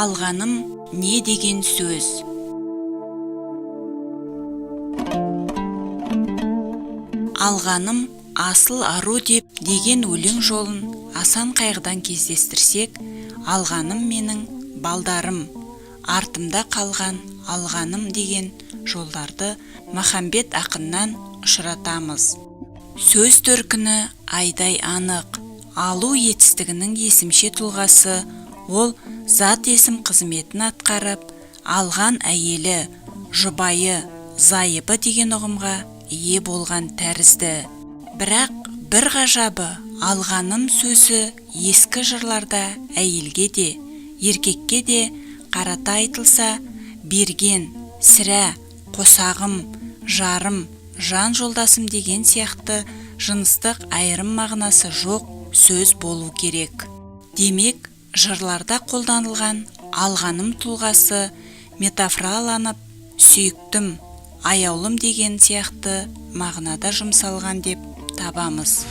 Алғаным не деген сөз? Алғаным асыл ару деп деген өлең жолын Асан Қайғыдан кездестірсек, алғаным менің балдарым, артымда қалған алғаным деген жолдарды Махамбет ақыннан ұшыратамыз. Сөз төркіні айдай анық. Алу етістігінің есімше тұлғасы, ол зат есім қызметін атқарып, алған әйелі, жұбайы, зайыбы деген ұғымға ие болған тәрізді. Бірақ бір ғажабы, алғаным сөзі ескі жырларда әйелге де, еркекке де қарата айтылса, берген, сірә, қосағым, жарым, жан жолдасым деген сияқты жыныстық айырым мағынасы жоқ сөз болу керек. Демек, жырларда қолданылған алғаным тұлғасы метафораланып, сүйіктім, аяулым деген сияқты мағынада жұмсалған деп табамыз.